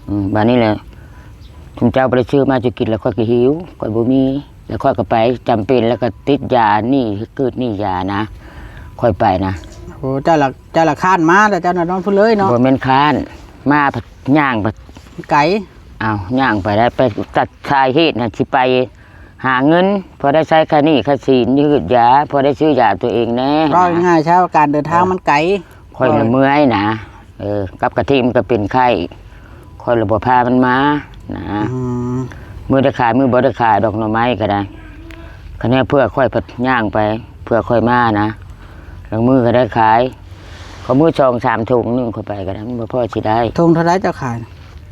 ອືມ ບາດນີ້ແຫຼະ ຊຸມເຈົ້າບໍ່ໄດ້ຊື້ມາຈຸກິນ ແລ້ວຂ້ອຍກໍຫິວ ຂ້ອຍບໍ່ມີ ແລ້ວຂ້ອຍກໍໄປ ຈຳເປັນ ແລ້ວກໍຕິດຢາ ໜີ້ ເກີດໜີ້ຢານະ ຂ້ອຍໄປນະ. ໂອ້ ເຈົ້າລະ ເຈົ້າລະຄ້ານມາ ແລ້ວເຈົ້ານະນອນພຸ້ນເລີຍເນາະ? ບໍ່ແມ່ນຄ້ານ ມາພັດຍ່າງໄປ ໄກ. ອ້າວ ຍ່າງໄປໄດ້ ໄປຕັດສາເຫດນະ ຊິໄປ ຫາເງິນ ພໍໄດ້ໃຊ້ຄ່າໜີ້ຄ່າສິນ ຢືດຢາ ພໍໄດ້ຊື້ຢາຕົວເອງແດ່. ເວົ້າງ່າຍໆຊະ ການເດີນທາງມັນໄກ. ຂ້ອຍລະເມື່ອຍນະ ເອີ ກັບກະທິມັນກໍເປັນໄຂ້ ຂ້ອຍລະບໍ່ພາມັນມານະ. ອືມ ມື້ໄດ້ຂາຍ ມື້ບໍ່ໄດ້ຂາຍດອກ ໜໍ່ໄມ້ກໍໄດ້. ຄັນແມ່ນເພື່ອຂ້ອຍພັດຍ່າງໄປ ເພື່ອຂ້ອຍມານະ ລາງມື້ກໍໄດ້ຂາຍ ຂ້ອຍມື້ສອງສາມຖົງໜຶ່ງ ຂ້ອຍໄປກໍໄດ້ ມັນບໍ່ພໍຊິໄດ້. ຖົງເທົ່າໃດເຈົ້າຂາຍ?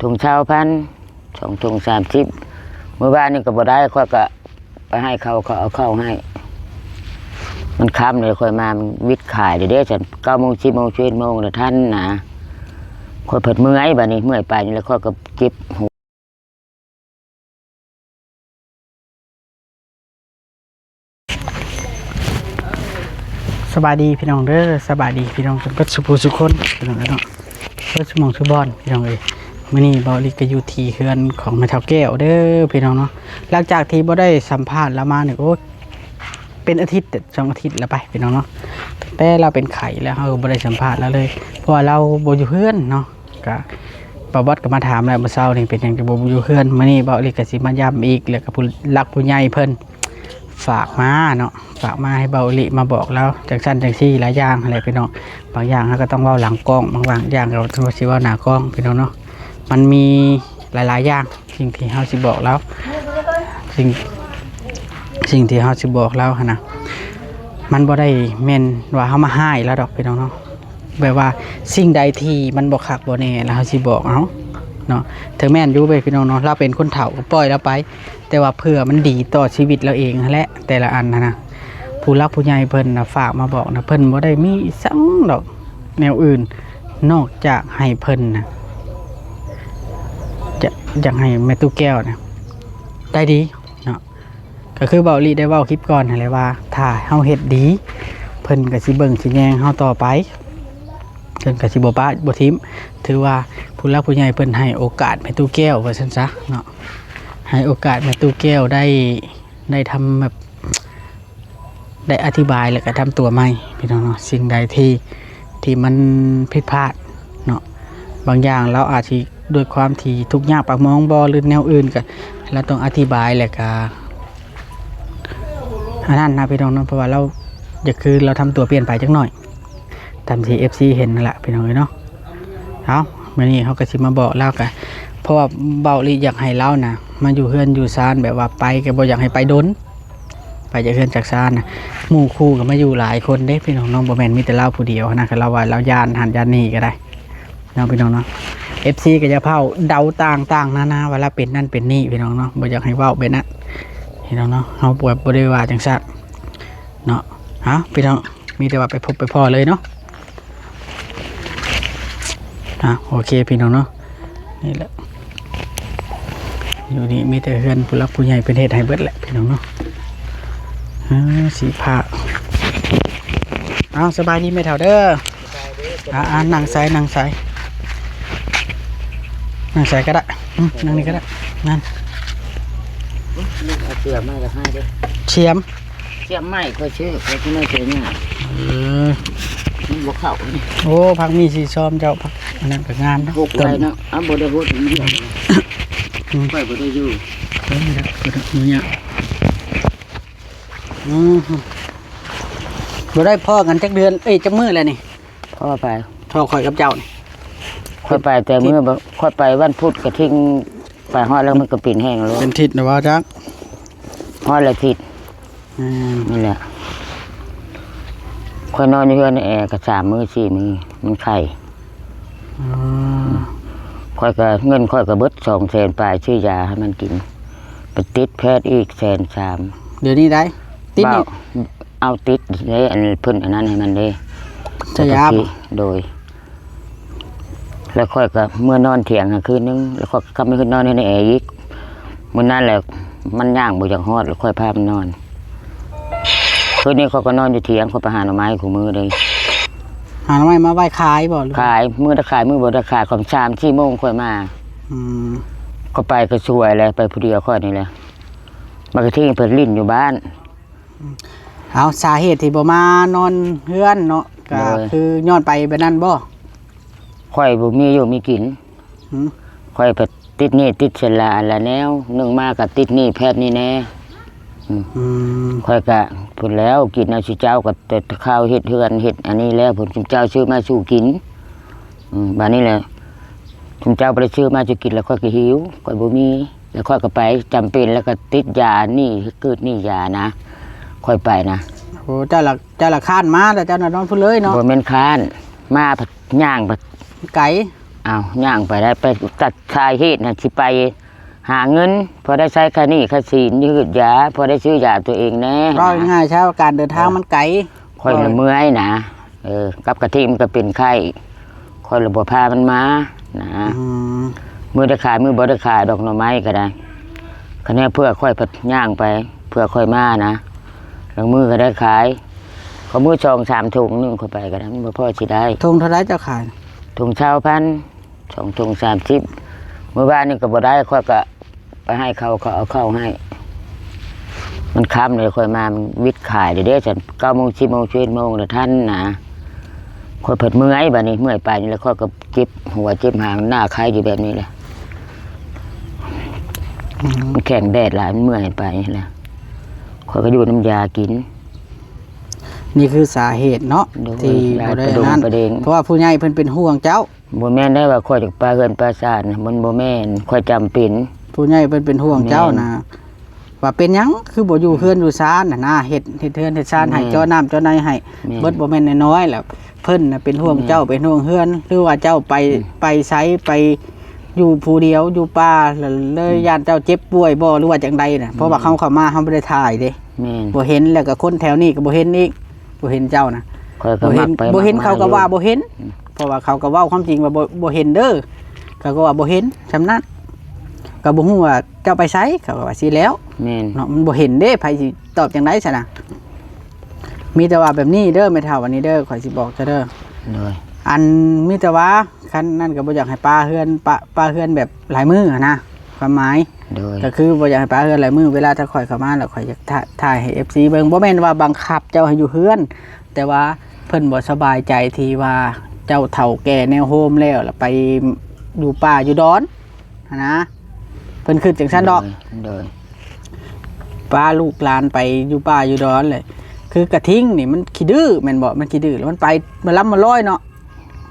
ຖົງຊາວພັນ ສອງຖົງສາມສິບ ມື້ວານນີ້ກໍບໍ່ໄດ້ ຂ້ອຍກໍໄປໃຫ້ເຂົາ ເຂົາເອົາເຂົ້າໃຫ້ ມັນຄ່ຳເລີຍ ຂ້ອຍມາ ມັນວິດຂາຍເດ້ຊັ້ນ ເກົ້າໂມງ ສິບໂມງ ສິບເອັດໂມງລະທັນນະ. ຂ້ອຍພັດເມື່ອຍ ບາດນີ້ເມື່ອຍໄປນີ້ ແລ້ວຂ້ອຍກໍເຈັບຫົວ. ສະບາຍດີພີ່ນ້ອງເດີ ສະບາຍດີພີ່ນ້ອງເບິດສູ່ຜູ້ສູ່ຄົນ ພີ່ນ້ອງເອີຍເນາະ ເບິດສູ່ໝ່ອງສູ່ບ່ອນ ພີ່ນ້ອງເອີຍ. ມື້ນີ້ເບົາອີ່ຫຼີກໍຢູ່ທີ່ເຮືອນຂອງແມ່ເຖົ້າແກ້ວເດີ ພີ່ນ້ອງເນາະ. ຫຼັງຈາກທີ່ບໍ່ໄດ້ສຳພາດລາວມານີ້ ໂອ້ ເປັນອາທິດ ສອງອາທິດແລ້ວໄປ ພີ່ນ້ອງເນາະ. ຕັ້ງແຕ່ລາວເປັນໄຂ້ແລ້ວ ເຮົາກໍບໍ່ໄດ້ສຳພາດລາວເລີຍ ເພາະວ່າລາວບໍ່ຢູ່ເຮືອນເນາະ. ກະ ປາບອດກໍມາຖາມແລ້ວ ມື້ເຊົ້ານີ້ເປັນຫຍັງຈຶ່ງບໍ່ຢູ່ເຮືອນ. ມື້ນີ້ເບົາອີ່ຫຼີກໍຊິມາຢ້ຳອີກ ແລ້ວກໍຜູ້ຫຼັກຜູ້ໃຫຍ່ເພິ່ນຝາກມາເນາະ ຝາກມາໃຫ້ເບົາອີ່ຫຼີມາບອກລາວ ຈັ່ງຊັ້ນຈັ່ງຊີ້ ຫຼາຍຢ່າງຫັ້ນແຫຼະພີ່ນ້ອງ. ບາງຢ່າງເຮົາກໍຕ້ອງເວົ້າຫຼັງກ້ອງ ບາງ ບາງຢ່າງກໍຕ້ອງຊິເວົ້າໜ້າກ້ອງ ພີ່ນ້ອງເນາະ. ມັນມີຫຼາຍໆຢ່າງ ສິ່ງທີ່ເຮົາຊິບອກລາວ ສິ່ງ ສິ່ງທີ່ເຮົາຊິບອກລາວຫັ້ນນະ ມັນບໍ່ໄດ້ແມ່ນວ່າເຮົາມາຮ້າຍລາວດອກ ພີ່ນ້ອງເນາະ. ແບບວ່າສິ່ງໃດທີ່ມັນບໍ່ຄັກບໍ່ແນ່ ແລ້ວເຮົາຊິບອກເອົາເນາະ. ເຖິງແມ່ນຢູ່ເວີຍ ພີ່ນ້ອງເນາະ ລາວເປັນຄົນເຖົ້າກໍປ່ອຍລາວໄປ ແຕ່ວ່າເພື່ອມັນດີຕໍ່ຊີວິດລາວເອງຫັ້ນແຫຼະ ແຕ່ລະອັນຫັ້ນນະ. ຜູ້ຫຼັກຜູ້ໃຫຍ່ເພິ່ນນະຝາກມາບອກນະ ເພິ່ນບໍ່ໄດ້ມີສັງດອກແນວອື່ນ ນອກຈາກໃຫ້ເພິ່ນນະ ຈະ ຢາກໃຫ້ແມ່ຕູ້ແກ້ວນະໄດ້ດີເນາະ. ກໍຄືເບົາອີ່ຫຼີໄດ້ເວົ້າຄລິບກ່ອນຫັ້ນແຫຼະວ່າ ຖ້າເຮົາເຮັດດີ ເພິ່ນກໍຊິເບິ່ງຊິແຍງເຮົາຕໍ່ໄປ ເພິ່ນກໍຊິບໍ່ປະບໍ່ຖິ້ມ. ຖືວ່າຜູ້ຫຼັກຜູ້ໃຫຍ່ເພິ່ນໃຫ້ໂອກາດແມ່ຕູ້ແກ້ວວ່າຊັ້ນຊະເນາະ ໃຫ້ໂອກາດແມ່ຕູ້ແກ້ວໄດ້ ໄດ້ທຳແບບ ໄດ້ອະທິບາຍ ແລ້ວກໍທຳຕົວໃໝ່ ພີ່ນ້ອງເນາະ. ສິ່ງໃດທີ່ ທີ່ມັນຜິດພາດເນາະ ບາງຢ່າງລາວອາດຊິດ້ວຍຄວາມທີ່ທຸກຍາກປາກໝອງບໍ ຫຼືແນວອື່ນ ກໍລາວຕ້ອງອະທິບາຍ ແລ້ວກໍ ອັນນັ້ນນະພີ່ນ້ອງເນາະ ເພາະວ່າລາວ ກໍຄືລາວທຳຕົວປ່ຽນໄປຈັກໜ້ອຍ ຕາມທີ່ເອັຟຊີເຫັນນັ້ນລະພີ່ນ້ອງເອີຍເນາະ. ເອົາ ມື້ນີ້ເຮົາກໍຊິມາບອກລາວກະ ເພາະວ່າເບົາອີ່ຫຼີຢາກໃຫ້ລາວນະມາຢູ່ເຮືອນຢູ່ຊານ ແບບວ່າໄປກໍບໍ່ຢາກໃຫ້ໄປດົນ ໄປຈາກເຮືອນຈາກຊານນະ. ໝູ່ຄູ່ກໍມາຢູ່ຫຼາຍຄົນເດ້ພີ່ນ້ອງເນາະ ບໍ່ແມ່ນມີແຕ່ລາວຜູ້ດຽວນະ ຄັນລາວວ່າລາວຢ້ານຫັ້ນຢ້ານນີ້ກໍໄດ້ ເນາະພີ່ນ້ອງເນາະ. ເອັຟຊີກໍຢ່າເຝົ້າເດົາຕ່າງໆນານາວ່າລາວເປັນນັ້ນເປັນນີ້ພີ່ນ້ອງເນາະ ບໍ່ຢາກໃຫ້ເວົ້າແບບນັ້ນພີ່ນ້ອງເນາະ. ເຮົາບໍ່ ບໍ່ໄດ້ວ່າຈັ່ງຊັ້ນເນາະ. ເອົາພີ່ນ້ອງ ມີແຕ່ວ່າໄປພົບໄປພໍ້ເລີຍເນາະ. ອ່ະ ໂອເຄພີ່ນ້ອງເນາະ ນີ້ແຫຼະ ຢູ່ນີ້ມີແຕ່ເຮືອນຜູ້ຫຼັກຜູ້ໃຫຍ່ເພິ່ນເຮັດໃຫ້ເບິດແຫຼະພີ່ນ້ອງເນາະ. ອ່າ ສີຟ້າ ເອົາ ສະບາຍດີແມ່ເຖົ້າເດີ. ອ່າ ອ່າ ນັ່ງໃສ ນັ່ງໃສ ນັ່ງໃສກໍໄດ້ ອືມ ນັ່ງນີ້ກໍໄດ້ ນັ້ນ ອືມ ເອົາເສື້ອມາຈາກໃຫ້ເດີ ສຽມ ສຽມໄມ້ຂ້ອຍຊື້ ຂ້ອຍຊິມາໃສ່ຫຍ້າ ເອີ ມັນບໍ່ເຂົ້າ. ໂອ້ ຜັກມີສີຊອມເຈົ້າ ຜັກອັນນັ້ນກໍງາມນະ ຫົກໄວ້ເນາະ ເອົາ ບໍ່ໄດ້ຫົກເນາະ ອືມ ຂ້ອຍບໍ່ໄດ້ຢູ່ ເອີ ບໍ່ໄດ້ ບໍ່ໄດ້ ບໍ່ຍາກ ອືມ ບໍ່ໄດ້ພໍ້ກັນຈັກເດືອນ ເອີຍ ຈັກມື້ແລ້ວນີ້? ພໍ່ໄປ ພໍ່ຂ້ອຍກັບເຈົ້ານີ້ ຂ້ອຍໄປແຕ່ມື້ ຂ້ອຍໄປວັນພຸດກະທິງ ໄປຮອດແລ້ວມັນກໍເປັນແຫ້ງໂລດ ເປັນທິດນະວ່າຈັກ ຮອດລະທິດ ອືມ ນັ້ນແຫຼະ ຂ້ອຍນອນຢູ່ເຮືອນແອກໍສາມມື້ສີ່ມື້ ມັນໄຂ້ ອໍ ຂ້ອຍກໍ ເງິນຂ້ອຍກໍເບິດສອງແສນປາຍ ຊື້ຢາໃຫ້ມັນກິນ ໄປຕິດແພດອີກແສນສາມ ດຽວນີ້ໄດ້ ຕິດນີ້ ເອົາຕິດເດ້ ອັນເພິ່ນອັນນັ້ນໃຫ້ມັນເດ້ ໃສ່ຢາ ໂດຍ ແລ້ວຂ້ອຍກໍເມືອນອນຖຽງຫັ້ນຄືນໜຶ່ງ ແລ້ວຂ້ອຍກໍກັບມາຂຶ້ນນອນໃນແອອີກ ມື້ນັ້ນແຫຼະ ມັນຍ່າງບໍ່ຢາກຮອດ ແລ້ວຂ້ອຍພາມັນນອນ ຄືນນີ້ຂ້ອຍກໍນອນຢູ່ຖຽງ ຂ້ອຍໄປຫາໜໍ່ໄມ້ຄູ່ມື້ເດ້ ຫາໜໍ່ໄມ້ມາໄວ້ຂາຍບໍ່? ຂາຍ ມື້ໄດ້ຂາຍ ມື້ບໍ່ໄດ້ຂາຍ ຂ້ອຍສາມສີ່ໂມງຂ້ອຍມາ ອືມ ຂ້ອຍໄປກໍຊ່ວຍແຫຼະ ໄປຜູ້ດຽວຂ້ອຍນີ້ແຫຼະ ມັນກໍຖິ້ມໄປຫຼິ້ນຢູ່ບ້ານ. ເອົາ ສາເຫດທີ່ບໍ່ມານອນເຮືອນເນາະ ກໍ ໂດຍ ຄືຍ້ອນໄປແບບນັ້ນບໍ່? ຂ້ອຍບໍ່ມີຢູ່ມີກິນ. ຫືມ? ຂ້ອຍໄປຕິດໜີ້ຕິດສິນລະອັນລະແນວ ໜຶ່ງມາກໍຕິດໜີ້ແພດນີ້ແດ່. ອືມ ອືມ ຂ້ອຍກະພຸ້ນແລ້ວ ກິນເອົາຊຸມເຈົ້າກໍແຕ່ເຂົ້າເຮັດເຮືອນເຮັດອັນນີ້ແລ້ວ ພຸ້ນຊຸມເຈົ້າຊື້ມາສູ່ກິນ. ອືມ ບາດນີ້ແຫຼະ ຊຸມເຈົ້າບໍ່ໄດ້ຊື້ມາສູ່ກິນ ແລ້ວຂ້ອຍກໍຫິວ ຂ້ອຍບໍ່ມີ ແລ້ວຂ້ອຍກໍໄປ ຈຳເປັນ ແລ້ວກໍຕິດຢານີ້ ເກີດໜີ້ຢານະ ຂ້ອຍໄປນະ. ໂອ້ ເຈົ້າລະ ເຈົ້າລະຄ້ານມາ ແລ້ວເຈົ້ານະນອນພຸ້ນເລີຍເນາະ? ບໍ່ແມ່ນຄ້ານ ມາພັດຍ່າງໄປ ໄກ. ອ້າວ ຍ່າງໄປໄດ້ ໄປຕັດສາເຫດຫັ້ນ ຊິໄປຫາເງິນ ພໍໄດ້ໃຊ້ຄ່າໜີ້ຄ່າສິນ ຢືດຢາ ພໍໄດ້ຊື້ຢາຕົວເອງແດ່. ເວົ້າງ່າຍໆຊະ ການເດີນທາງ ເອີ ມັນໄກ ຂ້ອຍລະເມື່ອຍນະ. ເອີ ກັບກະທິມັນກໍເປັນໄຂ້ ຂ້ອຍລະບໍ່ພາມັນມານະ. ອືມ ມື້ໄດ້ຂາຍ ມື້ບໍ່ໄດ້ຂາຍດອກ ໜໍ່ໄມ້ກໍໄດ້. ຄັນແມ່ນເພື່ອຂ້ອຍພັດຍ່າງໄປ ເພື່ອຂ້ອຍມານະ ລາງມື້ກໍໄດ້ຂາຍ ກໍມື້ສອງສາມຖົງໜຶ່ງ ຂ້ອຍໄປກໍໄດ້ ມັນບໍ່ພໍຊິໄດ້. ຖົງເທົ່າໃດເຈົ້າຂາຍ? ຖົງຊາວພັນ ສອງຖົງສາມສິບ ມື້ວານນີ້ກໍບໍ່ໄດ້ ຂ້ອຍກໍໄປໃຫ້ເຂົາ ເຂົາເອົາເຂົ້າໃຫ້. ມັນຄ່ຳແລ້ວ ຂ້ອຍມາ ມັນວິດຂາຍເດ້ ຊັ້ນເກົ້າໂມງ ສິບໂມງ ສິບເອັດໂມງລະທັນນະ. ຂ້ອຍພັດເມື່ອຍ ບາດນີ້ເມື່ອຍໄປນີ້ແຫຼະ ຂ້ອຍກໍເຈັບຫົວເຈັບຫາງ ໜ້າໄຄຢູ່ແບບນີ້ແຫຼະ. ອືມ ມັນແຂງແດດຫຼາຍ ມັນເມື່ອຍໄປຫັ້ນແຫຼະ ຂ້ອຍກໍຢູ່ນຳຢາກິນ. ນີ້ຄືສາເຫດເນາະ ໂດຍ ທີ່ບໍ່ໄດ້ອັນນັ້ນ ເພາະວ່າຜູ້ໃຫຍ່ເພິ່ນເປັນຫ່ວງເຈົ້າ. ບໍ່ແມ່ນໄດ້ວ່າຂ້ອຍຈະປະເຮືອນປະຊານນະ ມັນບໍ່ແມ່ນ ຂ້ອຍຈຳເປັນ. ຜູ້ໃຫຍ່ເພິ່ນເປັນຫ່ວງເຈົ້ານະ ແມ່ນ ວ່າເປັນຫຍັງຄືບໍ່ຢູ່ເຮືອນຢູ່ຊານຫັ້ນນະ ເຮັດ ເຮັດເຮືອນເຮັດຊານໃຫ້ ແມ່ນ ເຈາະນ້ຳເຈາະໃນໃຫ້ ແມ່ນ ເບິດ ບໍ່ແມ່ນນ້ອຍໆ ແລ້ວເພິ່ນນະເປັນຫ່ວງເຈົ້າ ແມ່ນ ເປັນຫ່ວງເຮືອນ ຫຼືວ່າເຈົ້າໄປ ອືມ ໄປໃສ ໄປຢູ່ຜູ້ດຽວຢູ່ປ່າ ແລ້ວເລີຍ ອືມ ຢ້ານເຈົ້າເຈັບປ່ວຍບໍ່ ຫຼືວ່າຈັ່ງໃດນະ ອືມ ເພາະວ່າເຮົາເຂົ້າມາເຮົາບໍ່ໄດ້ຖ່າຍເດ້. ແມ່ນ ບໍ່ເຫັນ ແລ້ວກໍຄົນແຖວນີ້ກໍບໍ່ເຫັນອີກ ບໍ່ເຫັນເຈົ້ານະ. ຂ້ອຍກໍມັກໄປ ບໍ່ເຫັນ ມັກມາ ເຂົາກໍວ່າ ຢູ່ ບໍ່ເຫັນ ອືມ ເພາະວ່າເຂົາກໍເວົ້າຄວາມຈິງວ່າ ບໍ່ ບໍ່ເຫັນເດີ ເຂົາກໍວ່າບໍ່ເຫັນ ຊ່ຳນັ້ນ ກໍບໍ່ຮູ້ວ່າເຈົ້າໄປໃສ ເຂົາກໍວ່າຊີ້ແລ້ວ. ແມ່ນ ເນາະ ມັນບໍ່ເຫັນເດ້ ໃຜຊິຕອບຈັ່ງໃດຊັ້ນນະ. ມີແຕ່ວ່າແບບນີ້ເດີ ແມ່ເຖົ້າ ອັນນີ້ເດີ ຂ້ອຍຊິບອກເຈົ້າເດີ. ໂດຍ ອັນ ມີແຕ່ວ່າ ຄັນນັ້ນກໍບໍ່ຢາກໃຫ້ປະເຮືອນ ປະ ປະເຮືອນແບບຫຼາຍມື້ຫັ້ນນະ ຄວາມໝາຍ. ໂດຍ ກໍຄືບໍ່ຢາກໃຫ້ປະເຮືອນຫຼາຍມື້ ເວລາຖ້າຂ້ອຍເຂົ້າມາແລ້ວ ຂ້ອຍຢາກຖ່າ ຖ່າຍໃຫ້ເອັຟຊີເບິ່ງ ບໍ່ແມ່ນວ່າບັງຄັບເຈົ້າໃຫ້ຢູ່ເຮືອນ ແຕ່ວ່າເພິ່ນບໍ່ສະບາຍໃຈທີ່ວ່າເຈົ້າເຖົ້າແກ່ແນວໂຮມແລ້ວ ແລ້ວໄປຢູ່ປ່າຢູ່ດອນຫັ້ນນະ ເພິ່ນຄິດຈັ່ງຊັ້ນດອກ. ໂດຍ ໂດຍ ປະລູກຫຼານໄປຢູ່ປ່າຢູ່ດອນເລີຍ ຄືກະທິງນີ້ມັນຂີ້ດື້ແມ່ນບໍ່? ມັນຂີ້ດື້ ແລ້ວມັນໄປມາລຳມາລອຍເນາະ.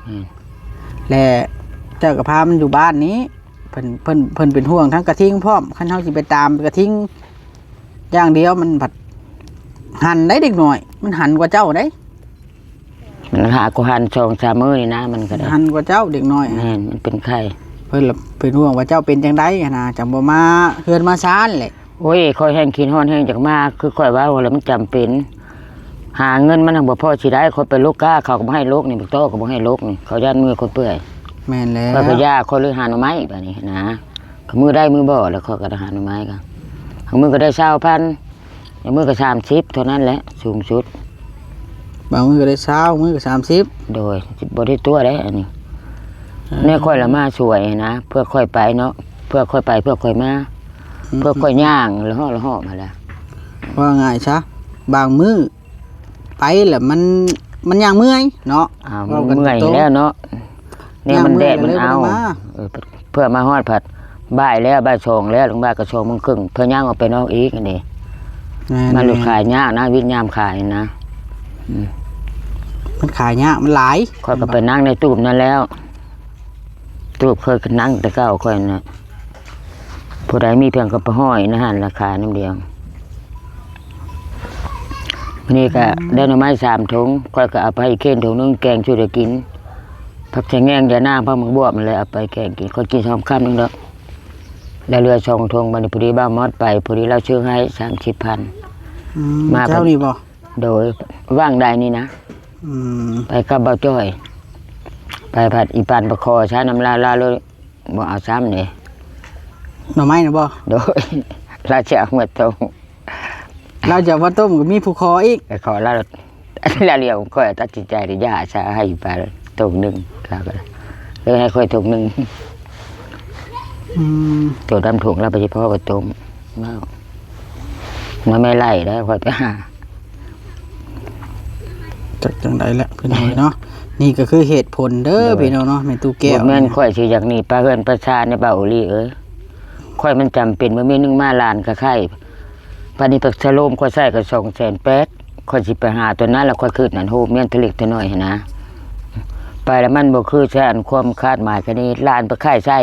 ອືມ ແລະເຈົ້າກໍພາມັນຢູ່ບ້ານນີ້ ເພິ່ນ ເພິ່ນ ເພິ່ນເປັນຫ່ວງທັງກະທິງພ້ອມ ຄັນເຮົາຊິໄປຕາມກະທິງຢ່າງດຽວ ມັນພັດຫັນໄດ໋ເດັກນ້ອຍ ມັນຫັນກວ່າເຈົ້າໄດ໋. ມັນຫາກໍຫັນສອງສາມມື້ນີ້ນະ ມັນກໍໄດ້ ມັນຫັນກວ່າເຈົ້າເດັກນ້ອຍ. ແມ່ນ ມັນເປັນໄຂ້ ເພິ່ນລະເປັນຫ່ວງວ່າເຈົ້າເປັນຈັ່ງໃດຫັ້ນນະ ຈັ່ງບໍ່ມາເຮືອນມາຊານແຫຼະ. ໂອ້ຍ ຂ້ອຍແຮ່ງຄິດຮອດແຮ່ງຢາກມາ ຄືຂ້ອຍເວົ້າແຫຼະ ມັນຈຳເປັນ ຫາເງິນມັນຫັ້ນບໍ່ພໍຊິໄດ້ ຂ້ອຍໄປລົກກ້າ ເຂົາກໍບໍ່ໃຫ້ລົກນີ້ ບັກຕໍກໍບໍ່ໃຫ້ລົກນີ້ ເຂົາຢ້ານມືຂ້ອຍເປື່ອຍ. ແມ່ນແລ້ວ ຂ້ອຍກໍຢ່າ ຂ້ອຍເລີຍຫາໜໍ່ໄມ້ບາດນີ້ນະ ກໍມື້ໄດ້ມື້ບໍ່ ແລ້ວຂ້ອຍກໍໄດ້ຫາໜໍ່ໄມ້ ກໍບາງມື້ກໍໄດ້ຊາວພັນ ບາງມື້ກໍສາມສິບເທົ່ານັ້ນແຫຼະ ສູງສຸດ ບາງມື້ກໍໄດ້ຊາວ ບາງມື້ກໍສາມສິບ. ໂດຍ ບໍ່ໄດ້ຕົວະເດ້ອັນນີ້ ເອີ ແນວຂ້ອຍລະມາຊ່ວຍນະ ເພື່ອຂ້ອຍໄປເນາະ ເພື່ອຂ້ອຍໄປ ເພື່ອຂ້ອຍມາ ອືມ ເພື່ອຂ້ອຍຍ່າງລະເຫາະລະເຫາະມາລະ ເວົ້າງ່າຍຊະ ບາງມື້ໄປລະມັນ ມັນຍ່າງເມື່ອຍເນາະ. ອ້າວ ເວົ້າກັນເມື່ອຍແລ້ວເນາະ ແນວມັນແດດມັນເອົາ ເອີ ເພື່ອມາຮອດພັດ ບ່າຍແລ້ວ ບ່າຍສອງແລ້ວ ລາງບ່າຍກໍສອງໂມງເຄິ່ງ ເພື່ອຍ່າງອອກໄປນອກອີກຫັ້ນເດ. ແມ່ນໆ ມັນຂາຍຍາກນະ ວິດຍາມຂາຍນະ ອືມ ມັນຂາຍຍາກ ມັນຫຼາຍ. ຂ້ອຍກໍໄປນັ່ງໃນຕູບນັ້ນແລ້ວ ຕູບເຄີຍນັ່ງແຕ່ເກົ່າຂ້ອຍນະ ຜູ້ໃດມີພຽງກໍໄປຫ້ອຍໃນຫັ້ນລະ ຂາຍນຳດຽວ. ມື້ນີ້ກໍ ອືມ ໄດ້ໜໍ່ໄມ້ສາມຖົງ ຂ້ອຍກໍເອົາໄປໃຫ້ເຄນຖົງໜຶ່ງ ແກງສູ່ໄດ້ກິນ ຜັກສະແງງ ຢານາງ ຜັກໝາກບວບ ມັນເລີຍເອົາໄປແກງກິນ ຂ້ອຍກິນສອງຄຳໜຶ່ງດອກ ແລ້ວເຫຼືອສອງຖົງ. ບັດນີ້ພໍດີບ່າວມອດໄປ ພໍດີລາວຊື້ໃຫ້ສາມສິບພັນ. ອືມ ມາເຈົ້ານີ້ບໍ່? ໂດຍ ຫວ່າງໃດນີ້ນະ. ອືມ ໄປກັບບ່າວຈ້ອຍ ໄປພັດອີປານປະຄໍຊະນຳລາວ ລາວເລີຍບໍ່ເອົາຊ້ຳເດ້. ໜໍ່ໄມ້ນະບໍ່? ໂດຍ ລາວຈະເອົາມາຕົ້ມ ລາວຈະເອົາມາຕົ້ມກໍມີຜູ້ຂໍອີກ ໄປຂໍລາວ ລາວລຽວ ຂ້ອຍຕັດສິນໃຈໄດ້ຢ່າຊະ ໃຫ້ອີປານຖົງໜຶ່ງ ລາວກໍເລີຍໃຫ້ຂ້ອຍຖົງໜຶ່ງ. ອືມ ໂຕດຳຖົງລາວໄປຊິພໍໄປຕົ້ມ ເວົ້າ ໜໍ່ໄມ້ໄລ່ແລ້ວຂ້ອຍໄປຫາ ຈັກຈັ່ງໃດແຫຼະພີ່ນ້ອງເນາະ. ນີ້ກໍຄືເຫດຜົນເດີ ໂດຍ ພີ່ນ້ອງເນາະ ແມ່ຕູ້ແກ້ວ ບໍ່ແມ່ນຂ້ອຍຊິຢາກໜີໄປເຮືອນໄປຊານໃນເບົາອີ່ຫຼີເອີຍ. ຂ້ອຍມັນຈຳເປັນ ມື້ໜຶ່ງມາຫຼານກໍໄຂ້ ບາດນີ້ໄປສະໂລມຂ້ອຍໃຊ້ກໍສອງແສນແປດ ຂ້ອຍຊິໄປຫາຕົວນັ້ນ ແລ້ວຂ້ອຍຄິດນັ້ນ ໂຮມແມ່ນເທື່ອເລັກເທື່ອນ້ອຍຫັ້ນນະ ໄປແລ້ວມັນບໍ່ຄືໃສ່ອັນຄວາມຄາດໝາຍ ກະນີ້ຫຼານໄປໄຂ້ໃຊ້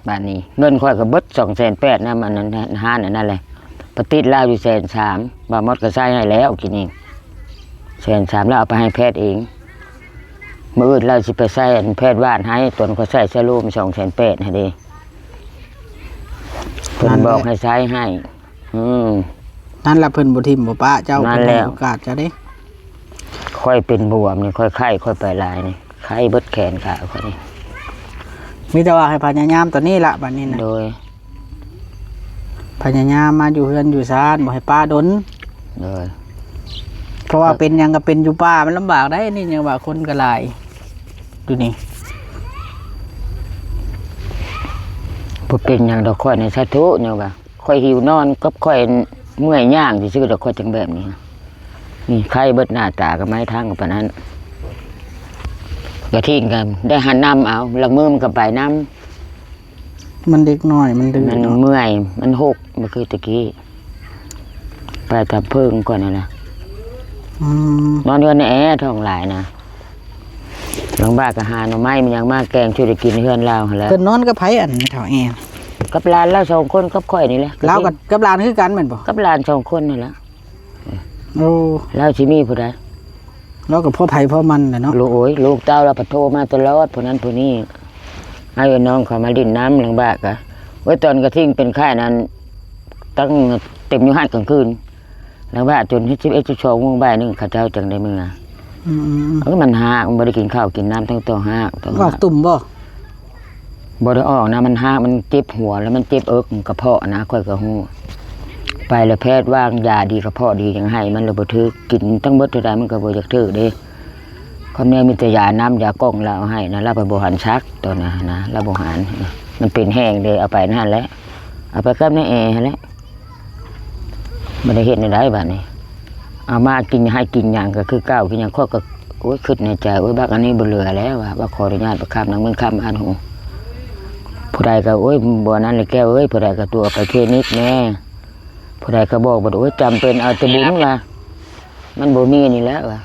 ບາດນີ້ເງິນຂ້ອຍກໍເບິດສອງແສນແປດນຳອັນນັ້ນ ຮ້ານອັນນັ້ນແຫຼະ ໄປຕິດລາວຢູ່ແສນສາມ ບ່າວມອດກໍໃຊ້ໃຫ້ແລ້ວກີ້ນີ້ ແສນສາມ ລາວເອົາໄປໃຫ້ແພດເອງ. ມື້ອື່ນລາວຊິໄປໃຊ້ອັນແພດຫວ່ານໃຫ້ ຕົວຂ້ອຍໃຊ້ສະໂລມສອງແສນແປດຫັ້ນເດ້ ເພິ່ນບອກໃຫ້ໃຊ້ໃຫ້. ອືມ ນັ້ນລະເພິ່ນບໍ່ຖິ້ມບໍ່ປະເຈົ້າ ນັ້ນແຫຼະ ເພິ່ນໃຫ້ໂອກາດເຈົ້າເດ້. ຂ້ອຍເປັນບວມນີ້ ຂ້ອຍໄຂ້ ຂ້ອຍໄປຫຼາຍນີ້ ໄຂ້ເບິດແຂນຂາຂ້ອຍນີ້ ມີແຕ່ວ່າໃຫ້ພະຍາຍາມຕອນນີ້ລະ ບາດນີ້ນະ ໂດຍ ພະຍາຍາມມາຢູ່ເຮືອນຢູ່ຊານ ບໍ່ໃຫ້ປະດົນ ໂດຍ ເພາະວ່າເປັນຫຍັງກໍເປັນຢູ່ປ່າ ມັນລຳບາກໄດ໋ ນີ້ຍັງວ່າຄົນກໍຫຼາຍຢູ່ນີ້. ບໍ່ເປັນຫຍັງດອກ ຂ້ອຍນີ້ສາທຸ ຍັງວ່າ ຂ້ອຍຫິວນອນກັບຂ້ອຍເມື່ອຍຍ່າງຊື່ໆດອກ ຂ້ອຍຈັ່ງແບບນີ້ ນີ້ໄຂ້ເບິດໜ້າຕາກໍໄມ້ທັງປານນັ້ນ ກະທິງກໍໄດ້ຫັນນຳເອົາ ຫຼັງມືມັນກໍໄປນຳ ມັນເດັກນ້ອຍມັນດື້ ມັນເນາະ ເມື່ອຍ ມັນຫົກ ບໍ່ຄືແຕ່ກີ້ ໄປຕາເພິ່ງກ່ອນຫັ້ນນະ. ອືມ ນອນເຮືອນໃນແອ ທ້ອງຫຼາຍນະ. ຫຼັງບ້ານກໍຫາໜໍ່ໄມ້ ມັນຫຍັງມາແກງສູ່ໄດ້ກິນເຮືອນລາວຫັ້ນແຫຼະ. ເພິ່ນນອນກັບໃຜ ອັນແມ່ເຖົ້າແອ? ກັບຫຼານລາວສອງຄົນ ກັບຂ້ອຍນີ້ແຫຼະ. ລາວກັບ ກັບຫຼານຄືກັນແມ່ນບໍ່? ກັບຫຼານສອງຄົນນັ້ນແຫຼະ. ໂອ້ ລາວຊິມີຜູ້ໃດ? ລາວກໍພໍໃຜພໍມັນແຫຼະເນາະ. ລູກ ໂອ້ຍ ລູກເຕົ້າລາວພັດໂທມາຕະຫຼອດ ຜູ້ນັ້ນຜູ້ນີ້. ອ້າຍນ້ອງເຂົາມາຫຼິ້ນນຳ ຫຼັງບ້ານກະ ໂອ້ຍ ຕອນກະທິງເປັນໄຂ້ນັ້ນ ຕັ້ງເຕັມຢູ່ຫັ້ນກາງຄືນ. ແລ້ວວ່າຈົນສິບເອັດ ສິບສອງໂມງ ບ່າຍໜຶ່ງ ເຂົາເຈົ້າຈັ່ງໄດ້ເມືອ. ອືມໆໆ ເອີ ມັນຮາກ ມັນບໍ່ໄດ້ກິນເຂົ້າກິນນ້ຳ ຕັ້ງແຕ່ຮາກ ອອກຕຸ່ມບໍ່? ບໍ່ໄດ້ອອກນະ ມັນຮາກ ມັນເຈັບຫົວ ແລ້ວມັນເຈັບເອິກ ກະເພາະນະ ຂ້ອຍກໍຮູ້. ໄປແລ້ວແພດວາງຢາດີ ກະເພາະດີຫຍັງໃຫ້ ມັນລະບໍ່ຖືກ ກິນຕັ້ງເບິດເທົ່າໃດ ມັນກໍບໍ່ຢາກຖືກເດ້. ຄຳແນວມີແຕ່ຢານ້ຳຢາກ່ອງລາວເອົາໃຫ້ນະ ລາວໄປບໍ່ຫັນຊັກ ຕອນນັ້ນນະ ລາວບໍ່ຫັນ. ມັນເປັນແຮງເດ້ ເອົາໄປນັ້ນແຫຼະ ເອົາໄປກັບນາແອຫັ້ນແຫຼະ. ບໍ່ໄດ້ເຮັດແນວໃດບາດນີ້ ເອົາມາກິນໃຫ້ກິນຫຍັງກໍຄືເກົ່າ ກິນຫຍັງ ຂ້ອຍກໍ ໂອ້ຍ ຄິດໃນໃຈ ໂອ້ຍ ບັກອັນນີ້ບໍ່ເຫຼືອແລ້ວວ່າ ວ່າຂໍອະນຸຍາດໄປຄ້ຳນຳເງິນຄ້ຳອັນ ຜູ້ໃດກໍ ໂອ້ຍ ບໍ່ນັ້ນແຫຼະແກ້ວເອີຍ ຜູ້ໃດກໍຕົວະໄປຄລີນິກແດ່ ຜູ້ໃດກໍບອກ ໂອ້ຍ ຈຳເປັນເອົາແຕ່ບຸນວ່າ ມັນບໍ່ມີນີ້ແຫຼະວ່າ.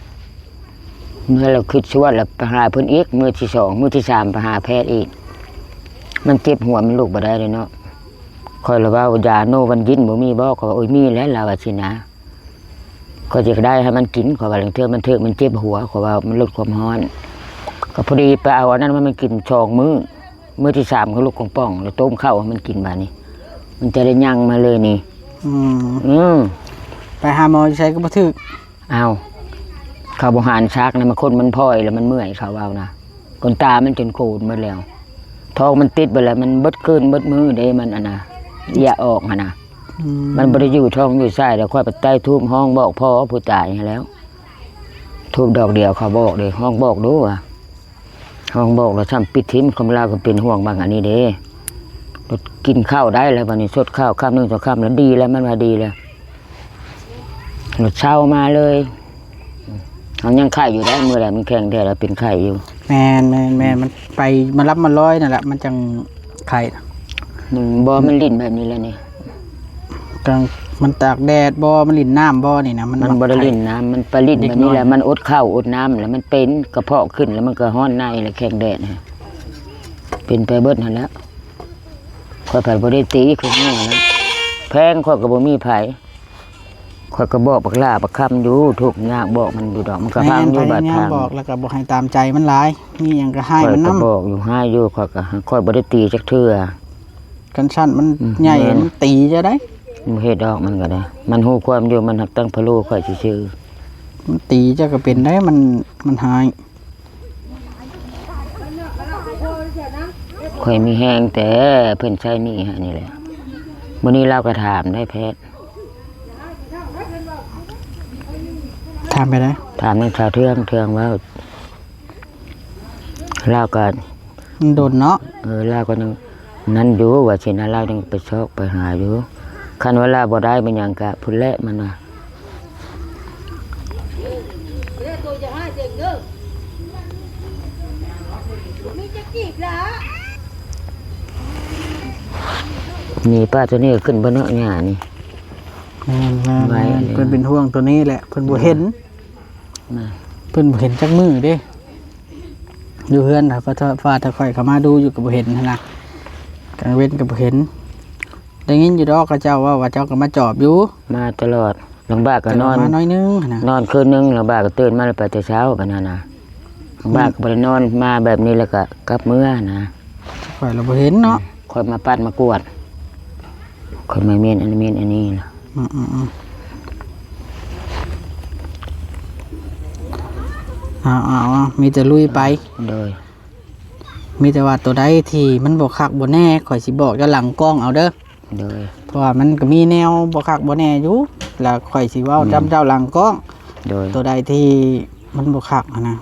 ເມື່ອລາວຄິດຊວນລະໄປຫາເພິ່ນອີກ ມື້ທີສອງ ມື້ທີສາມໄປຫາແພດອີກ ມັນເຈັບຫົວ ມັນລຸກບໍ່ໄດ້ເດ້ເນາະ. ຂ້ອຍລະເວົ້າ ຢາໂນວັນຢິນບໍ່ມີບໍ່? ເຂົາວ່າ ໂອ້ຍ ມີແຫຼະ ລາວວ່າຊີ້ນະ. ຂ້ອຍຢາກໄດ້ໃຫ້ມັນກິນ ເຂົາວ່າ ລາງເທື່ອມັນຖືກ ມັນເຈັບຫົວ ເຂົາວ່າ ມັນລົດຄວາມຮ້ອນ. ກໍພໍດີໄປເອົາອັນນັ້ນມາໃຫ້ມັນກິນສອງມື້ ມື້ທີສາມກໍລຸກປ່ອງໆ ແລ້ວຕົ້ມເຂົ້າໃຫ້ມັນກິນບາດນີ້ ມັນຈະໄດ້ຍັ່ງມາເລີຍນີ້. ອືມ ອືມ ໄປຫາໝໍຢູ່ໃສກໍບໍ່ຖືກ. ອ້າວ ເຂົາບໍ່ຫັນຊັກນະ ມັນຄົນມັນພອຍແລ້ວມັນເມື່ອຍ ເຂົາເວົ້ານະ. ຂົນຕາມັນຈົນໂກນໝົດແລ້ວ ທ້ອງມັນຕິດເບິດແລ້ວ ມັນເບິດຄືນເບິດມື້ເດ້ ມັນອັນນະ ເລຍອອກຫັ້ນນະ. ອືມ ມັນບໍ່ໄດ້ຢູ່ທ້ອງຢູ່ໄສ້ແລ້ວ ຂ້ອຍໄປໄຕ້ທູບຮ້ອງບອກພໍ່ຜູ້ຕາຍຫັ້ນແລ້ວ. ທູບດອກດຽວເຂົາບອກເດ້ ຮ້ອງບອກດູວ່າ ຫ້ອງບອກລະຊ້ຳປິດຖິ້ມ ຄວາມລາວກໍເປັນຫ່ວງບັກອັນນີ້ເດ້. ລະກິນເຂົ້າໄດ້ແລ້ວ ບາດນີ້ສົດເຂົ້າຄຳໜຶ່ງສອງຄຳລະດີແລ້ວ ມັນວ່າດີແລ້ວ ລະເຊົາມາເລີຍ. ເຮົາຍັງໄຂ້ຢູ່ໄດ໋ ມື້ໃດມັນແຂງແທ້ລະເປັນໄຂ້ຢູ່. ແມ່ນໆໆ ມັນໄປມາລຳມາລອຍນັ້ນລະ ມັນຈັ່ງໄຂ້. ອືມ ບໍ່ ມັນຫຼິ້ນແບບນີ້ແຫຼະນີ້. ກາງ ມັນຕາກແດດບໍ່ ມັນຫຼິ້ນນ້ຳບໍ່ນີ້ນະ. ມັນ ມັນບໍ່ໄດ້ຫຼິ້ນນ້ຳ ມັກໄຂ້ ມັນໄປຫຼິ້ນແບບນີ້ແຫຼະ ເດັກນ້ອຍ ມັນອົດເຂົ້າອົດນ້ຳ ແລ້ວມັນເປັນກະເພາະຂຶ້ນ ແລ້ວມັນກໍຮ້ອນໃນ ແລ້ວແຂງແດດນະ ເປັນໄປເບິດຫັ້ນແຫຼະ. ຂ້ອຍພັດບໍ່ໄດ້ຕີ ຄືນີ້ນະ ແພງ ຂ້ອຍກໍບໍ່ມີໃຜ ຂ້ອຍກໍບອກບັກຫຼ້າບັກຄຳຢູ່ ທຸກຍາກບອກມັນຢູ່ດອກ ມັນກໍຟັງຢູ່. ແມ່ນ ບາດທາງ ພະຍາຍາມບອກ ແລ້ວກໍບໍ່ໃຫ້ຕາມໃຈມັນຫຼາຍ ມີຫຍັງກໍຮ້າຍມັນນຳ ຂ້ອຍກໍບອກຢູ່ ຮ້າຍຢູ່ ຂ້ອຍກໍ ຂ້ອຍບໍ່ໄດ້ຕີຈັກເທື່ອ. ຄັນຊັ້ນມັນ ອືມ ໃຫຍ່ ແມ່ນ ມັນຕີເຈົ້າໄດ໋. ບໍ່ເຮັດດອກ ມັນກໍໄດ້ ມັນຮູ້ຄວາມຢູ່ ມັນຮັກຕັ້ງພະໂລຂ້ອຍຊື່ໆ. ມັນຕີເຈົ້າກໍເປັນໄດ໋ ມັນ ມັນຮ້າຍ. ຂ້ອຍມີແຮງແຕ່ເພິ່ນໃຊ້ໜີ້ໃຫ້ນີ້ແຫຼະ. ມື້ນີ້ລາວກໍຖາມໄດ້ແພດ ຖາມໄປໄດ໋ ຖາມນາງສາວເທືອງ ເທືອງເວົ້າ ລາວກໍ ມັນດົນເນາະ. ເອີ ລາວກໍຍັງ ນັ້ນຢູ່ ວ່າຊິນະ ລາວຍັງໄປຊອກໄປຫາຢູ່. ຄັນວ່າລາວບໍ່ໄດ້ແມ່ນຫຍັງກະພຸ້ນແຫຼະ ມັນວ່າ. ນີ້ ປ້າໂຕນີ້ກໍຂຶ້ນເບິດເນາະ ຫຍ້ານີ້. ແມ່ນໆໆ ໄວ້ເລີຍ ເພິ່ນເປັນຫ່ວງໂຕນີ້ແຫຼະ ເພິ່ນບໍ່ເຫັນ ແມ່ນ ເພິ່ນບໍ່ເຫັນຈັກມື້ເດ້. ຢູ່ເຮືອນ ຖ້າ ຖ້າ ຖ້າ ຖ້າຂ້ອຍເຂົ້າມາດູຢູ່ກໍບໍ່ເຫັນຫັ້ນນະ ກາງເວັນກໍບໍ່ເຫັນ. ໄດ້ຍິນຢູ່ດອກ ເຂົາເຈົ້າເວົ້າວ່າເຈົ້າກໍມາຈອບຢູ່ ມາຕະຫຼອດ. ລາງບາດກໍນອນ ແຕ່ວ່າມາໜ້ອຍໜຶ່ງຫັ້ນນະ ນອນຄືນໜຶ່ງ ລາງບາດກໍຕື່ນມາແລ້ວໄປແຕ່ເຊົ້າ ປານນັ້ນນະ. ລາງບາດກໍບໍ່ໄດ້ນອນ ມາແບບນີ້ແລ້ວກໍກັບເມືອນະ. ຂ້ອຍລະບໍ່ເຫັນເນາະ ຂ້ອຍມາປັດມາກວດ ຂ້ອຍມາເມັນອັນນັ້ນເມັນອັນນີ້ລະ. ອືມໆໆ ເອົາໆໆ ມີແຕ່ລຸຍໄປ. ໂດຍ ມີແຕ່ວ່າໂຕໃດທີ່ມັນບໍ່ຄັກບໍ່ແນ່ ຂ້ອຍຊິບອກເຈົ້າຫຼັງກ້ອງເອົາເດີ. ໂດຍ ເພາະວ່າມັນກໍມີແນວບໍ່ຄັກບໍ່ແນ່ຢູ່ ລະຂ້ອຍຊິເວົ້າ ແມ່ນ ນຳເຈົ້າຫຼັງກ້ອງ. ໂດຍ ໂຕໃດທີ່ມັນບໍ່ຄັກຫັ້ນນະ.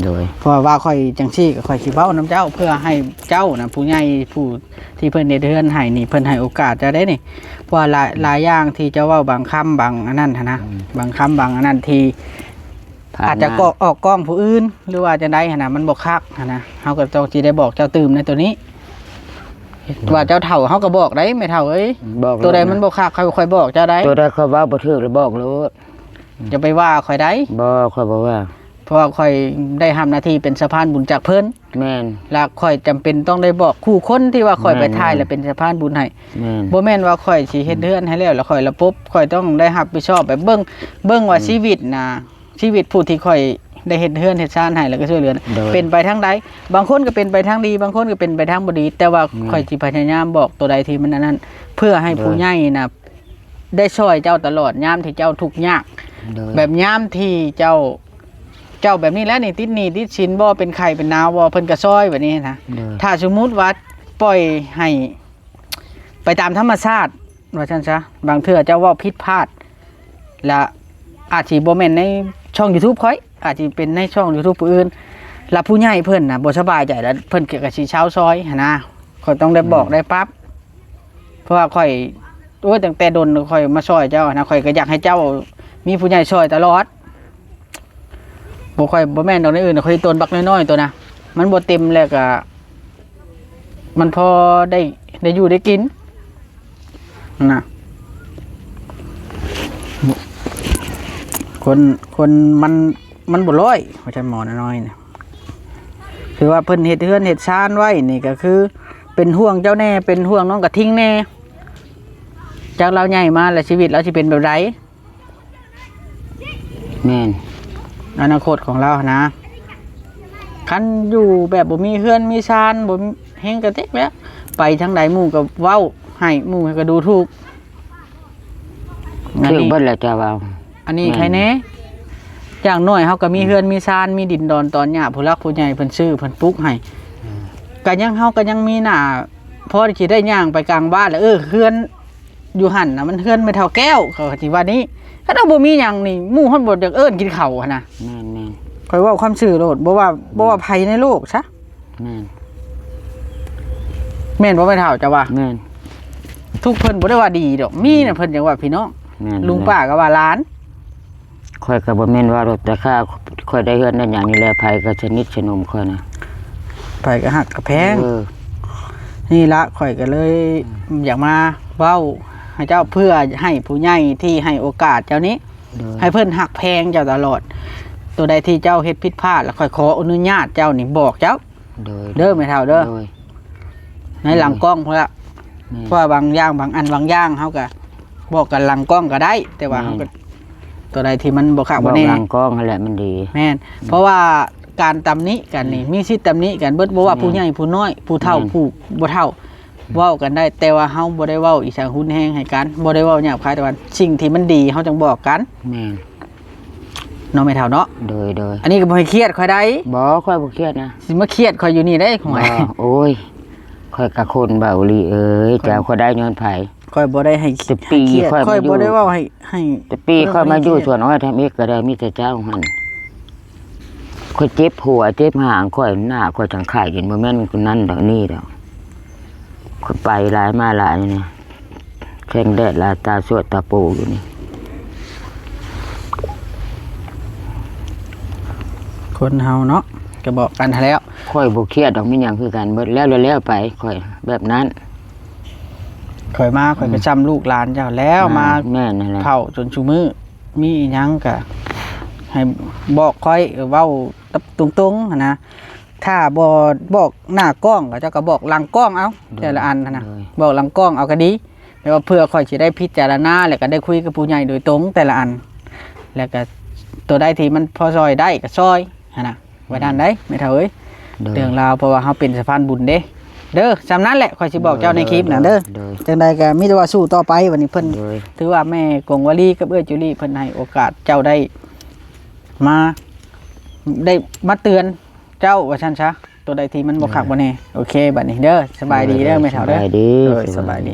ໂດຍ ເພາະວ່າຂ້ອຍຈັ່ງຊີ້ ກໍຂ້ອຍຊິເວົ້ານຳເຈົ້າ ເພື່ອໃຫ້ເຈົ້ານະ ຜູ້ໃຫຍ່ ຜູ້ທີ່ເພິ່ນເຮັດເຮືອນໃຫ້ນີ້ ເພິ່ນໃຫ້ໂອກາດເຈົ້າເດ້ນີ້. ເພາະວ່າຫຼາຍ ອືມ ຫຼາຍຢ່າງທີ່ເຈົ້າເວົ້າ ບາງຄຳບາງອັນນັ້ນຫັ້ນນະ ອືມ ບາງຄຳບາງອັນນັ້ນທີ່ ອາດຈະອອກກ້ອງຜູ້ອື່ນ ຫຼືວ່າຈັ່ງໃດຫັ້ນນະ ມັນບໍ່ຄັກຫັ້ນນະ. ເຮົາກໍຕ້ອງຊິໄດ້ບອກເຈົ້າຕື່ມໃນໂຕນີ້ ວ່າເຈົ້າເຖົ້າ ເຮົາກໍບອກໄດ້ ແມ່ເຖົ້າເອີຍ ໂຕໃດມັນບໍ່ຄັກ ຂ້ອຍ ຂ້ອຍບອກເຈົ້າໄດ້. ໂຕໃດຂ້ອຍເວົ້າບໍ່ຖືກລະບອກໂລດ ຢ່າໄປວ່າຂ້ອຍໄດ້. ບໍ່ ຂ້ອຍບໍ່ວ່າ ເພາະວ່າຂ້ອຍໄດ້ຮັບໜ້າທີ່ເປັນສະພານບຸນຈາກເພິ່ນ. ແມ່ນ ລະຂ້ອຍຈຳເປັນຕ້ອງໄດ້ບອກຄູ່ຄົນທີ່ວ່າຂ້ອຍໄປຖ່າຍ ແມ່ນໆ ລະເປັນສະພານບຸນໃຫ້. ແມ່ນ ບໍ່ແມ່ນວ່າຂ້ອຍຊິເຮັດເຮືອນໃຫ້ແລ້ວ ລະຂ້ອຍລະປົບ ຂ້ອຍຕ້ອງໄດ້ຮັບຜິດຊອບ ແບບເບິ່ງ ເບິ່ງວ່າ ແມ່ນ ຊີວິດນະ ຊີວິດຜູ້ທີ່ຂ້ອຍໄດ້ເຮັດເຮືອນເຮັດຊານໃຫ້ ແລ້ວກໍຊ່ວຍເຫຼືອ ໂດຍ ເປັນໄປທາງໃດ. ບາງຄົນກໍເປັນໄປທາງດີ ບາງຄົນກໍເປັນໄປທາງບໍ່ດີ ແຕ່ວ່າ ແມ່ນ ຂ້ອຍຊິພະຍາຍາມບອກໂຕໃດທີ່ມັນອັນນັ້ນ ເພື່ອໃຫ້ ໂດຍ ຜູ້ໃຫຍ່ນະ ໄດ້ຊ່ອຍເຈົ້າຕະຫຼອດຍາມທີ່ເຈົ້າທຸກຍາກ. ໂດຍ ແບບຍາມທີ່ເຈົ້າ ເຈົ້າແບບນີ້ແຫຼະນີ້ ຕິດໜີ້ຕິດສິນບໍ່ ເປັນໄຂ້ເປັນໜາວບໍ່ ເພິ່ນກໍຊ່ອຍແບບນີ້ນະ. ໂດຍ ຖ້າສົມມຸດວ່າປ່ອຍໃຫ້ໄປຕາມທຳມະຊາດ ວ່າຊັ້ນຊະ ບາງເທື່ອເຈົ້າເວົ້າຜິດພາດ ລະອາດຊິບໍ່ແມ່ນໃນຊ່ອງຢູທູບຂ້ອຍ ອາດຊິເປັນໃນຊ່ອງຢູທູບຜູ້ອື່ນ ລະຜູ້ໃຫຍ່ເພິ່ນນະບໍ່ສະບາຍໃຈ ລະເພິ່ນກໍຊິເຊົາຊອຍຫັ້ນນະ. ຂ້ອຍຕ້ອງໄດ້ບອກ ອືມ ໄດ້ປັບ ເພາະວ່າຂ້ອຍ ໂອ້ຍ ຕັ້ງແຕ່ດົນຂ້ອຍມາຊ່ອຍເຈົ້າຫັ້ນນະ ຂ້ອຍກໍຢາກໃຫ້ເຈົ້າມີຜູ້ໃຫຍ່ຊ່ອຍຕະຫຼອດ. ບໍ່ ຂ້ອຍບໍ່ແມ່ນດອກ ໃນອື່ນ ຂ້ອຍຕົ້ນບັກນ້ອຍໆ ໂຕນະ ມັນບໍ່ເຕັມ ແລ້ວກະມັນພໍໄດ້ ໄດ້ຢູ່ໄດ້ກິນນະ. ຄົນ ຄົນມັນ ມັນບໍ່ຮ້ອຍ ວ່າຊັ້ນ ໝໍນ້ອຍໆ ນະ ຄືວ່າເພິ່ນເຮັດເຮືອນເຮັດຊານໄວ້ນີ້ ກໍຄືເປັນຫ່ວງເຈົ້າແດ່ ເປັນຫ່ວງນ້ອງກະທິງແດ່ ຈັກລາວໃຫຍ່ມາແລ້ວຊີວິດລາວຊິເປັນແບບໃດ. ແມ່ນ ອະນາຄົດຂອງລາວຫັ້ນນະ ຄັນຢູ່ແບບບໍ່ມີເຮືອນມີຊານ ບໍ່ເຮັງກະເຕັກແລ້ວ ໄປທາງໃດໝູ່ກໍເວົ້າໃຫ້ ໝູ່ກໍດູຖູກ. ຖືກເບິດແຫຼະເຈົ້າເວົ້າ ອັນນີ້ ແມ່ນ ໃຄແນ່ ຢ່າງໜ້ອຍເຮົາກໍມີເຮືອນມີຊານ ມີດິນດອນຕອນຫຍ້າ ຜູ້ຫຼັກຜູ້ໃຫຍ່ເພິ່ນຊື້ເພິ່ນປຸກໃຫ້ ອືມ ກໍຍັງ ເຮົາກໍຍັງມີໜ້າ ພໍທີ່ຊິໄດ້ຍ່າງໄປກາງບ້ານແລ້ວ ເອີ ເຮືອນ ຢູ່ຫັ້ນນະ ມັນເຮືອນແມ່ເຖົ້າແກ້ວ ເຂົາກໍຊິວ່ານີ້. ຄັນເຮົາບໍ່ມີຫຍັງນີ້ ໝູ່ຮອດບໍ່ຢາກເອີ້ນກິນເຂົ້າຫັ້ນນະ. ແມ່ນໆ ຂ້ອຍເວົ້າຄວາມຊື່ໂລດ ບໍ່ວ່າ ອືມ ບໍ່ວ່າໃຜໃນໂລກຊະ. ແມ່ນ ແມ່ນບໍ່ແມ່ເຖົ້າ ເຈົ້າວ່າ? ແມ່ນ ທຸກເພິ່ນບໍ່ໄດ້ວ່າດີດອກ ມີນະ ອືມ ເພິ່ນຈັ່ງວ່າພີ່ນ້ອງ ແມ່ນ ລຸງ ແມ່ນ ປ້າກໍວ່າຫຼານ. ຂ້ອຍກໍບໍ່ແມ່ນວ່າດອກ ແຕ່ຂ້າ ຂ້ອຍໄດ້ເຮືອນໄດ້ຫຍັງນີ້ແຫຼະ ໃຜກໍສະໜິດສະໜົມຂ້ອຍນະ ໃຜກໍຮັກກໍແພງ. ເອີ ນີ້ລະ ຂ້ອຍກໍເລີຍ ອືມ ຢາກມາເວົ້າໃຫ້ເຈົ້າ ເພື່ອໃຫ້ຜູ້ໃຫຍ່ທີ່ໃຫ້ໂອກາດເຈົ້ານີ້ ໂດຍ ໃຫ້ເພິ່ນຮັກແພງເຈົ້າຕະຫຼອດ. ໂຕໃດທີ່ເຈົ້າເຮັດຜິດພາດ ລະຂ້ອຍຂໍອະນຸຍາດເຈົ້ານີ້ ບອກເຈົ້າ ໂດຍ ເດີແມ່ເຖົ້າເດີ ໂດຍ ໃນຫຼັງກ້ອງພຸ້ນລະ. ແມ່ນ ເພາະວ່າບາງຢ່າງ ບາງອັນບາງຢ່າງ ເຮົາກໍບອກກັນຫຼັງກ້ອງກໍໄດ້ ແຕ່ວ່າ ແມ່ນ ເຮົາກໍ ໂຕໃດທີ່ມັນບໍ່ຄັກບໍ່ແນ່ ບອກຫຼັງກ້ອງຫັ້ນແຫຼະມັນດີ. ແມ່ນ ອືມ ເພາະວ່າການຕຳໜິກັນນີ້ ອືມ ມີສິດຕຳໜິກັນເບິດ ບໍ່ວ່າ ແມ່ນ ຜູ້ໃຫຍ່ຜູ້ນ້ອຍ ຜູ້ເຖົ້າ ແມ່ນ ຜູ້ບໍ່ເຖົ້າ ອືມ ເວົ້າກັນໄດ້ ແຕ່ວ່າເຮົາບໍ່ໄດ້ເວົ້າອີສາງຮຸນແຮງໃຫ້ກັນ ບໍ່ໄດ້ເວົ້າຫຍາບຄາຍ ແຕ່ວ່າສິ່ງທີ່ມັນດີເຮົາຈັ່ງບອກກັນ. ແມ່ນ ເນາະແມ່ເຖົ້າເນາະ. ໂດຍໆ ອັນນີ້ກໍບໍ່ໃຫ້ຄຽດຂ້ອຍໄດ໋. ບໍ່ ຂ້ອຍບໍ່ຄຽດນະ. ຊິມາຄຽດຂ້ອຍຢູ່ນີ້ໄດ໋ ຂ້ອຍ. ໂອ້ຍ ຂ້ອຍກະຄົນເບົາຫຼີເອີຍ ເຈົ້າ ຂ້ອຍໄດ້ຍ້ອນໃຜ? ຂ້ອຍບໍ່ໄດ້ໃຫ້ ແຕ່ປີຂ້ອຍມາຢູ່ ຂ້ອຍບໍ່ໄດ້ເວົ້າໃຫ້ ໃຫ້ ແຕ່ປີຂ້ອຍມາຢູ່ສວນອ້ອຍທຳອິດກໍໄດ້ ມີແຕ່ເຈົ້າຫັ້ນ. ຂ້ອຍເຈັບຫົວເຈັບຫາງ ຂ້ອຍໜ້າຂ້ອຍຈັ່ງຂາຍກິນ ບໍ່ແມ່ນຄົນນັ້ນດອກນີ້ດອກ. ຂ້ອຍໄປຫຼາຍມາຫຼາຍນີ້ ແຂງແດດຫຼາຍ ຕາສວດຕາໂປຢູ່ນີ້. ຄົນເຮົາເນາະ ກໍບອກກັນຫັ້ນແຫຼ້ວ. ຂ້ອຍບໍ່ຄຽດດອກ ມີຫຍັງຄືກັນເບິດ ແລ້ວແລ້ວໄປ ຂ້ອຍແບບນັ້ນ. ຂ້ອຍມາ ຂ້ອຍກໍຊ່ຳລູກຫຼານເຈົ້າແລ້ວ ມາ ແມ່ນນັ້ນແຫຼະ ເຖົ້າຈົນຊຸມື້ ມີອີ່ຫຍັງກໍໃຫ້ບອກຂ້ອຍ ເວົ້າຕົງໆຫັ້ນນະ. ຖ້າບໍ່ບອກໜ້າກ້ອງ ເຂົາເຈົ້າກໍບອກຫຼັງກ້ອງເອົາ ແຕ່ລະອັນຫັ້ນນະ ບອກຫຼັງກ້ອງເອົາກໍດີ. ແຕ່ວ່າເພື່ອຂ້ອຍຊິໄດ້ພິຈາລະນາ ແລ້ວກໍໄດ້ຄຸຍກັບຜູ້ໃຫຍ່ໂດຍຕົງແຕ່ລະອັນ ແລ້ວກໍຕົວໃດທີ່ມັນພໍຊ່ອຍໄດ້ກໍຊ່ອຍຫັ້ນນະ. ວ່ານັ້ນໄດ໋ແມ່ເຖົ້າເອີຍ ເລື່ອງລາວ ເພາະວ່າເຮົາເປັນສະພານບຸນເດ້. ເດີ ຊ່ຳນັ້ນແຫຼະ ຂ້ອຍຊິບອກເຈົ້າໃນຄລິບນະເດີ. ຈັ່ງໃດກໍມີແຕ່ວ່າສູ້ຕໍ່ໄປ. ບັດນີ້ເພິ່ນ ຖືວ່າແມ່ກົງວາລີກັບເອື້ອຍຈູລີ ເພິ່ນໃຫ້ໂອກາດເຈົ້າໄດ້ມາ ໄດ້ມາເຕືອນເຈົ້າວ່າຊັ້ນຊະ ຕົວໃດທີ່ມັນບໍ່ຄັກບໍ່ແນ່. ໂອເຄ ບັດນີ້ເດີ ສະບາຍດີເດີແມ່ເຖົ້າເດີ. ໂດຍ ສະບາຍດີ.